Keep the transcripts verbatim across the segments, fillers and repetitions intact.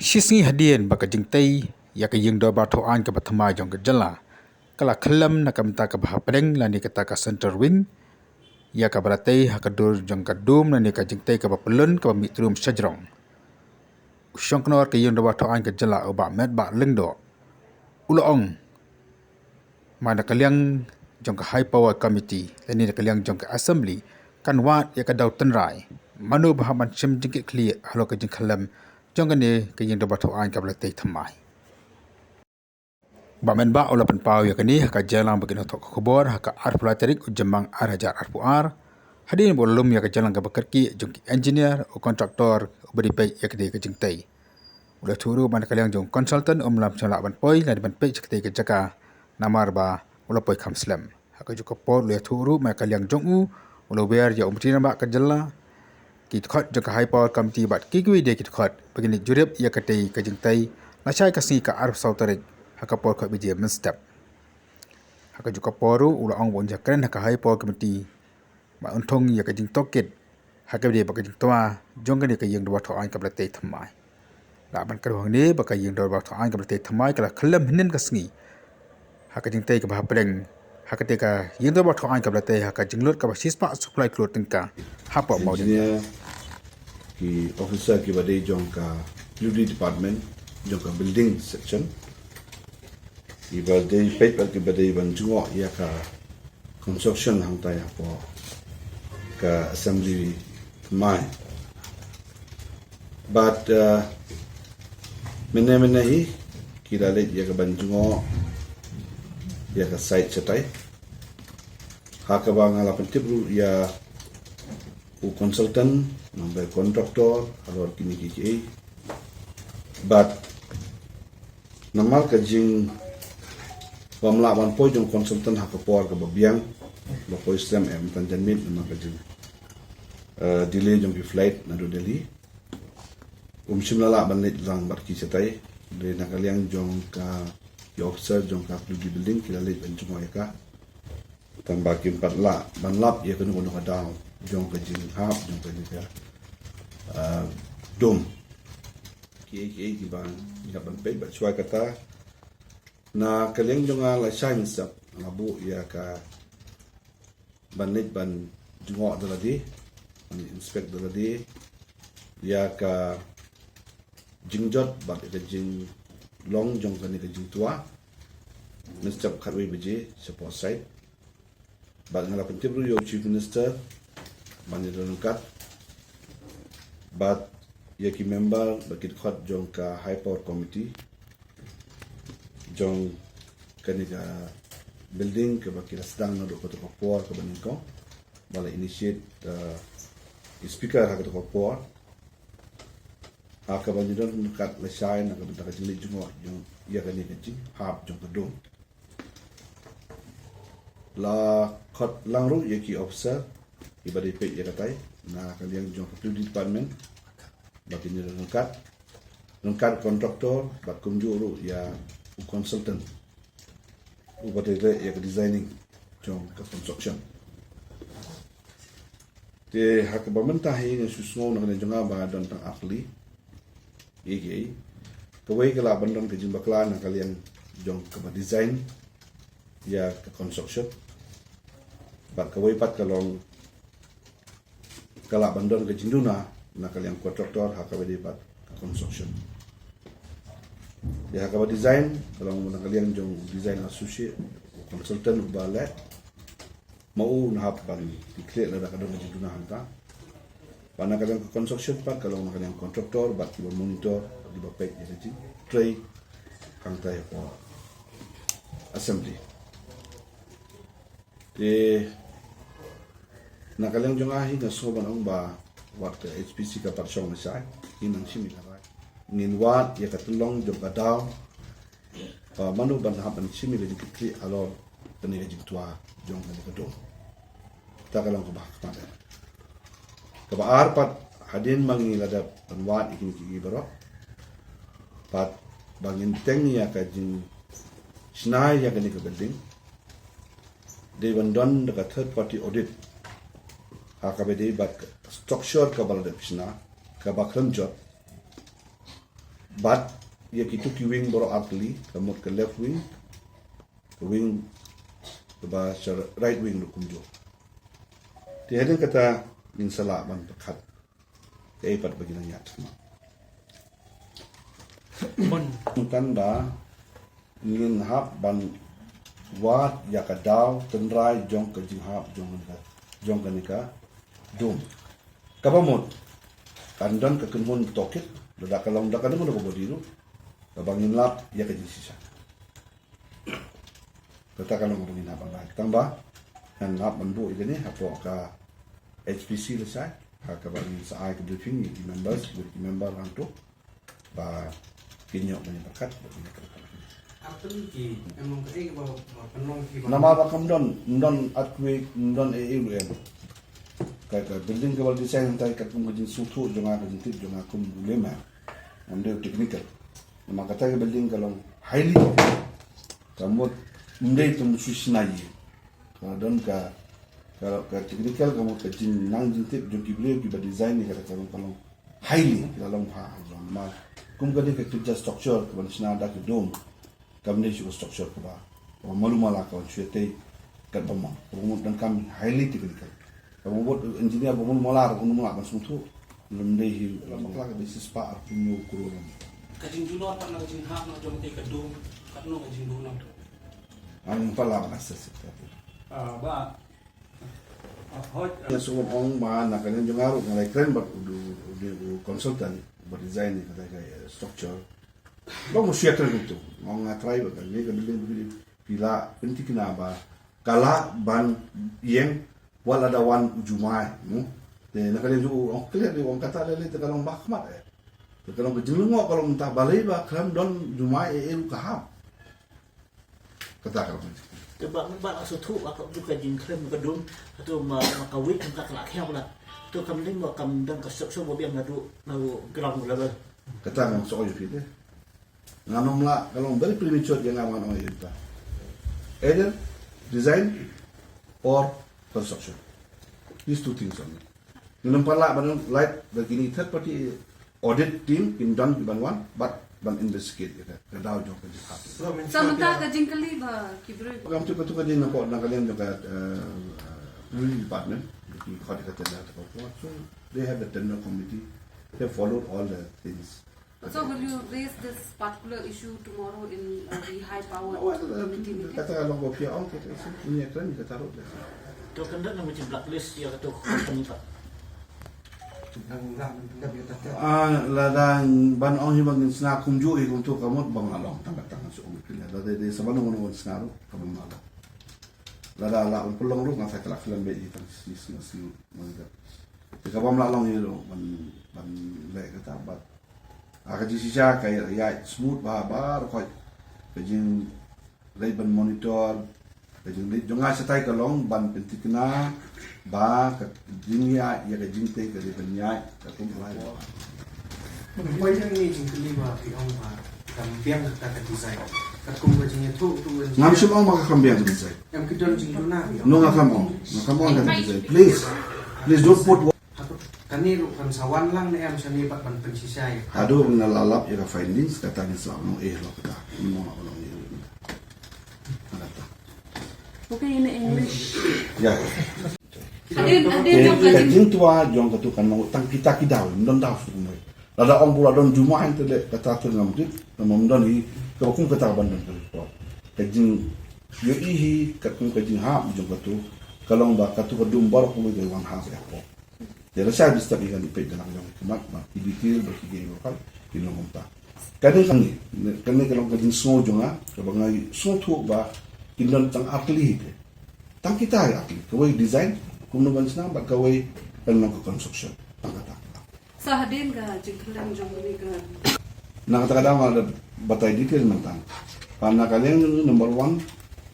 Shi sngi hadien ba ka jingtei ïa ka ïing dorbar thaw aiñ kaba thymmai jong ka jylla ka la khyllem na ka bynta kaba hapdeng lane kata ka central wing, ïa kaba la tei ha ka dur jong ka dum lane ka jingtei kaba pyllun kaba mih trum shajrong. U shongknor ka ïing dorbar thaw aiñ ka jylla u Bah Metbah Lyngdoh u la ong ma na ka liang jong ka High Power Committee lane na ka liang jong ka Assembly kan wad ïa ka daw tynrai mano ba hap ban shim jingkitkhlieh halor ka jingkhyllem jong kane ka ïing dorbar thaw aiñ kaba la tei thymmai. Bah Metbah u la pynpaw ïa kane ha ka jingïalang bad ki nongthoh khubor ha ka arphew lai tarik u Jymmang ar hajar arphew ar, hadien ba u la lum ïa ka jingïalang kaba kyrkieh jong ki engineer, u contractor uba dei peit ïa kane ka jingtei. U la ïathuh ruh ba na ka liang jong u consultant um lah ban poi lane ban peit sha katei ka jaka namar ba u la poi kham slem. Ha kajuh ka por u la ïathuh ruh ba na ka liang jong u u la wer ïa u Myntri Rangbah ka jylla, ki dkhot jong ka High Power Committee bad kiwei de ki dkhot ba kin leit jurip ïa katei ka jingtei lashai ka sngi ka arphew saw tarik ha ka por khatwei baje mynstep. Ha kajuh ka por ruh u la ong ba un ïakren ha ka High Power Committee ba un thung ïa ka jingtohkit ha kaba ïadei bad ka jingtwa jong kane ka ïing dorbar thaw aiñ kaba la tei thymmai. Lah ban kren hangne ba ka ïing dorbar thaw aiñ kaba la tei thymmai ka la khyllem hynnin ka sngi ha ka jingtei kaba hapdeng ha katei ka ïing dorbar thaw aiñ kaba la tei ha ka jinglut kaba shispah saw phew lai klur tyngka hapoh Mawdin. Engineer, ki officer kiba dei jong ka P W D department, jong ka building section, kiba dei peit bad kiba dei ban jngoh ïa ka construction hangtai hapoh ka assembly thymmai. Bad mynne mynne hi ki la leit ïa ka ban jngoh ïa ka site shatai, ha kaba nga la pyntip ruh ïa u consultant, namar ba contractor halor kine kiei kiei. Bad namar ka jingbym lah ban poi jong u consultant ha ka por kaba biang, ba poi slem em, tang janmiet namar ka jing delay jong ki flight naduh Delhi, um shym la lah ban leit lang bad ki shatai. Dei na ka liang jong ka, ki officer jong ka P W D building ki la leit ban jngoh ïa ka, tang ba kim pat lah ban lap ïa kano kano ka daw jong ka jinghap jong kane ka dum. Kiei kiei kiba ngi hap ban peit bad shuwa kata, na ka liang jong nga lashai mynstep nga la buh ïa ka ban leit ban jngoh da lade, ban inspect da lade ïa ka jingjot bad ïa ka jinglong jong kane ka jingtwa mynstep khatwei baje shapoh site. Bad nga la pyntip ruh ïa u Chief Minister ban ïadon ryngkat bad ïa ki member bad ki dkhot jong ka High Power Committee jong kane ka building kaba ki la sdang naduh kato ka por kaba nyngkong, ba la initiate ki speaker ha kato ka por ha kaba ngi don ryngkat lashai na ka bynta ka jingleit jngoh ïa kane ka jinghap jong ka dum. La khot lang ruh ïa ki officer kiba dei peit ïa katai na ka liang jong ka P W D department, ba kin ïadon ryngkat, ryngkat contractor bad kumjuh ruh ïa u consultant uba dei leh ïa ka designing jong ka construction. Te ha kaba mynta hi nga shu sngew na ka liang jong nga ba don tang ar tylli. Ïa kiei, kawei ka lah ban don ka jingbakla na ka liang jong kaba design ïa ka construction, bad kawei pat ka long ka lah ban don ka jingduna na ka liang contractor ha kaba dei bad ka construction. Ïa ha kaba design ka long na ka liang jong design associate, consultant uba leh, ma u un hap ban kit khlieh lada ka don ka jingduna hangta. Bad na ka liang ka construction pat ka long na ka liang contractor bad kiba monitor, kiba peit ïa ka jingtrei hangta hapoh assembly. Te na ka liang jong nga hi nga sngew ban ong ba wat ka H P C ka pat shong lashai, ngin nang shim ïa ka rai, ngin wad ïa ka tyllong jong ka daw ba mano ban hap ban shim ïa ka jingkitkhlieh halor kane ka jingtwa jong kane ka dum. Kata ka long kaba ha khmat. Kaba ar pat, hadien ba ngi la dep ban wad ïa kine kiei kiei baroh, pat ba ngin teng ïa ka jingshna ïa kane ka building, dei ban don da ka third party audit ha kaba dei bad ka structure kaba la dep shna, kaba khlem jot, Bad ïa kitu ki wing baroh artylli, ka mut ka left wing, ka wing kaba sha right wing ruh kumjuh. Te hadien kata ngin sa lah ban pyrkhat kaei pat ba ki nang ïaid. Bun. Tang ba ngin hap ban wad ïa ka daw tynrai jong ka jinghap jong ka, jong kane ka dum. Kaba mut kan don ka kynhun tohkit, lada ka long da ka dum da ka body ruh, kaba ngin lap ïa ka jingshisha. Kata ka long ba ngin hap ban rai. Tang ba ngan hap ban buh ïa kane hapoh ka H P C lashai, ha kaba ngin sa ai ka briefing ïa ki members, ïa ki member hangto ba kin ïoh ban ïa pyrkhat, ba kin ïa pyrkhat. Artylli ki, em long kaei kaba, ba pynlong ki ba. Namar ba kam don, ym don earthquake, ym don ei ei ruh em. Ka, ka building kaba design hangtai katkum ka jingsngewthuh jong nga, ka jingtip jong nga kum u layman. Ym dei u technical. Namar kata ka building ka long highly technical. Ka mut ym dei tang shu shna ïing. Ka don ka, ka, ka technical, ka mut ka jingnang jingtip jong ki briew kiba design ïa kata ka long, ka long highly, ka long ha, ha, ha, ma. Kum ka dei ka kyrja structure, kaban shna da ka dome. Kam dei shuh ka structure kaba, kaba malu mala, kaban shu ïatei katba mon. Kaba mut donkam highly technical. Kaba mut engineer ba malu mala, ba malu mala ban sngewthuh. Lym dei hi, lada bakla ka dei shispah arphew hynñiew klur. Ka jingjulor pat na ka jinghap na jong ka dome, katno ka jingduh na. Ngam pat lah ban assess ïa kata. Ah, ba. Ah, hoi. Nga sngewbha ong ba na ka liang jong nga ruh nga la ïakren bad u, u, u, u consultant ba design ïa kata ka, eh, structure. Long shu ïakren kumto. Nga ong nga try ba kane ka building ba phi la pynthikna ba ka lah ban ïeng wat la da wan u jumai, hmm? Te na ka liang jong u ong clear, u ong kata lei lei te ka long ba khmat eh. Te ka long ka jinglyngngoh ka long mynta balei ba khlem don jumai eh eh ruh ka hap. Kata ka long. Te ba, ba la sngewthuh ba ka, ka jingkhlem ka dome, hato ma, ma ka weight ka la khiaw la. Hato kam dei ba kam don ka structure ba biang naduh, naduh ground level. Kata ngam sngewthuh ïa phi te. Ngan ong la, ka long very premature ïa nga ban ong ïa kata. Either design or construction. These two things only. Ngim pat lah ban ong, lait ba kine third party audit team kin don ki ban wan, bad ban investigate ïa ka, ka daw jong ka jingkhap. So mynta ka jingkylli ba ki briew. Kam tu ka tu ka dei na ka, na ka liang jong ka, eh, building department, ki khot ïa ka tender ka. So they have the tender committee. They followed all the things. So will you raise this particular issue tomorrow in, uh, the high powered committee meeting? Kata ka long ba phi ong kata, so phi ïakren kata ruh. To kynduh na ka jing blacklist ïa katu ka company pat. Ah, lada ban ong hi ba ngin sna kumjuh hi kumto ka mut ba nga long tang ka tang shu ong phi lada dei dei sa ban ong ban sna ruh ka ban long. Lada la ong pynlong ruh nga sa khlem beit hi tang shi sngi sngi monitor. Te ka bym lah long hi ruh ban, ban leh kata bad. Ah, ka jingshisha ka ïaid smooth bha baroh khoit. Ka jing leit ban monitor, ka jingleit jong nga shatai ka long ban pynthikna ba ka jingïaid ïa ka jingtei ka dei ban ïaid katkum ka lai. Mynta ïa kane jingkylli ba phi ong ba kam biang kata ka design. Katkum ka jingïathuh tu. Ngam shym ong ba ka kam biang ka design. Em, ki don jingduna phi ong. No, nga kam ong. Nga kam ong ka design. Please. Please don't put Haduh kane ruh kan sa wan lang ne em shane pat ban pynshisha ïa. Haduh nga la lap ïa ka findings kata ngi sa ong eh lo kata. Ngi ong lo eh. Kata. Okay, in English. Ya. Hadien, hadien jong ka jing- jingtwa jong katu kan long tang kita ki daw, ym don daw shuh kumne. Lada ong ba la don jumai te leh kata te ngam tip, namar ym don hi kaba kum kata ban don ka report. Ka jingïohi hi katkum ka jinghap jong katu ka long ba katu ka dum baroh kumne ka wan ha ka airport. Te lashai ba step ïa kane peit da la ka jong ka khmat ba ki detail ba ki dei ba pal ki long kumta. Kane kane kane ka long ka jingsngew jong nga kaba nga sngewthuh ba kin don tang ar tylli hi te. Tang kita hi ar tylli, kawei design kumno ban sna bad kawei kan long ka construction. Tang kata. Sa hadien ka jingkhlem jong kane ka. Na kata ka daw nga la batai detail mynta. Ba na ka liang number one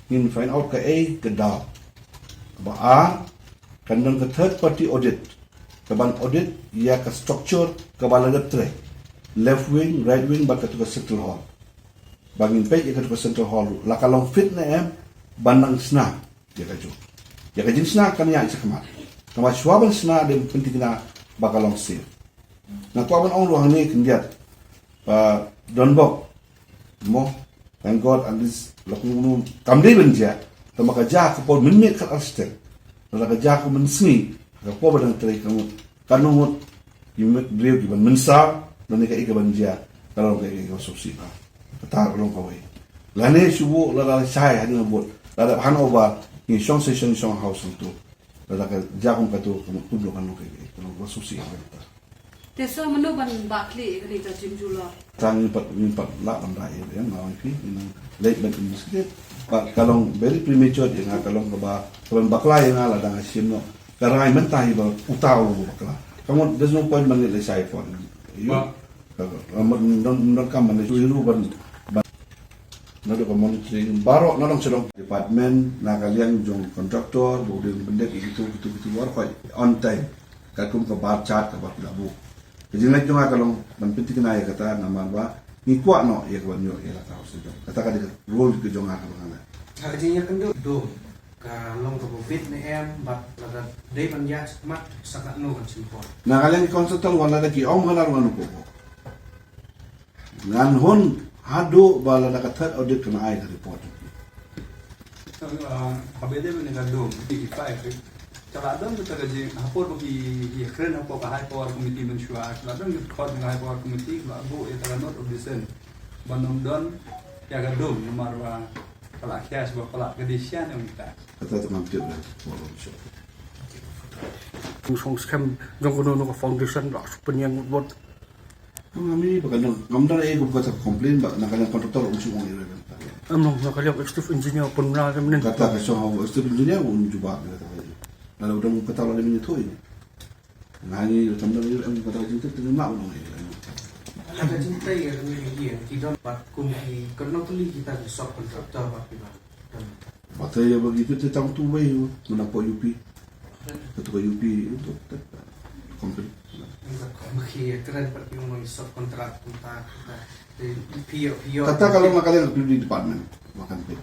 ngin find out kaei ka daw. Ba ar kan don ka third party audit. Ka ban audit ïa ka structure kaba la dep trei. Left wing, right wing bad katu ka central hall. Ba ngin peit ïa katu ka central hall ruh la ka long fit ne em ban nang sna ïa kajuh. Ïa ka jingshna kan ïaid shakhmat. Namar shuwa ban shna dei ban pynthikna ba ka long safe. Nga kwah ban ong ruh hangne khyndiat ba Don bok. Mo, thank God, at least la kumno kam dei ban jia. Tangba ka jia ka por mynmiet khatar step. La ka jia ka mynsngi, ka por ba dang trei ka ngut, ka ngut ki briew ki ban mynsaw, lane kaei ka ban jia, ka long kaei ka sngewsih ba. Kata ka long kawei. Lane shu buh lada la shai hadien ka vote, lada hand over, ngi shong session, shong house hangto. Lada ka jia kum kato, ka mut kumno ka long kaei ka long ka sngewsih ba kata. Te sa mano ban bakli kane ka gym julo. Tang ngi pat, ngi pat lah ban da ïa nga wan phi, ïa nga late ban investigate. Ba ka long very premature ïa nga, ka long kaba, ka ban bakla ïa nga lada nga shim noh. Ka rangai mynta hi ba uta u bakla. Ka mut there's no point ban leit lashai for. Ïa. Ba. Ka, ka mut don, don kam ban leit shu ïa u ban, ban. Naduh ka monitoring baroh, naduh sha dong department, na ka liang jong contractor, ba u dei ban pyndep ïa kitu, kitu, kitu baroh, on time. Katkum ka bar chart kaba ki la buh. Ka jingleh jong nga ka long ban pynthikna ïa kata namar ba ngi kwah noh ïa ka ban ïoh ïa la ka house jong. Kata ka dei ka role ka jong nga kaba nga leh. Ka jingïakynduh dum ka long kaba bit ne em, bad lada dei ban ïaid khmat sa katno kan sngewbha. Na ka liang ki consultant wan lada ki ong, nga la ruh ngan ong ko. Ngan hun haduh ba lada ka third audit kan ai ka report. Ah, haba ïadei bad ka dum, ki five, ka la don kata ka jing, ha por ba ki, ki kren hapoh ka High Power Committee mynshuwa, ka la don ka record jong ka High Power Committee, ba buh ïa ka note of dissent. Ba ym don ïa ka dum, namar ba ka la cash ba ka la ka dei sha ne ym ka. Kata tu ngam tip dah, walau shoh. Kum song skhem jong kano kano ka foundation la shu pynïeng mut mut. Ngam i ba ka dang, ngam dang eh kum kata complain ba na ka liang contractor um shu ong ïa ka. Em long na ka liang executive engineer pun na ka menen. Kata ka song executive engineer un jubab ïa kata ka. Na la u dang kata la mynta thoi. Nga ngi tam dang ïa em kata ka jingtip tang ma un ong ïa ka. Ka jingtip ïa ka ngi ïa ki don bad kum ki kano tali kita ki sub contractor bad ki ba. Ba te ïa ba ki te tang tu wei ïa, mynta poi U P. Ka tu ka U P, tu te, company. Ba ki kren pat ki ong subcontract, kumta, kumta. Te pio, pio. Kata ka long ma ka liang building department. Makan pe.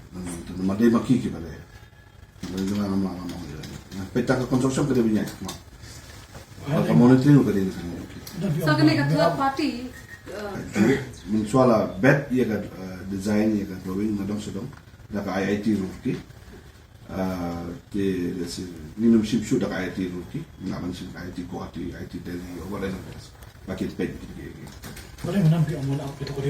Nama dei ma ki ki ba dei. Ba dei ma nama nama ong ïa. Peit ta ka construction ka dei bniah ma. Ba ka monitoring ka dei na ka. So kane ka third party, uh, mynshuwa la bet ïa ka, uh, design ïa ka drawing na dong sha dong. Da ka I I T Roorkee. Ah, te, let's say, ngi nym shim shuh da ka I I T Roorkee, nga ban shim ka I I T Guwahati, I I T Delhi, or whatever it is. Ba kin peit, kin peit, kin peit. Ba dei mynta phi ong mynta phi to ka dei.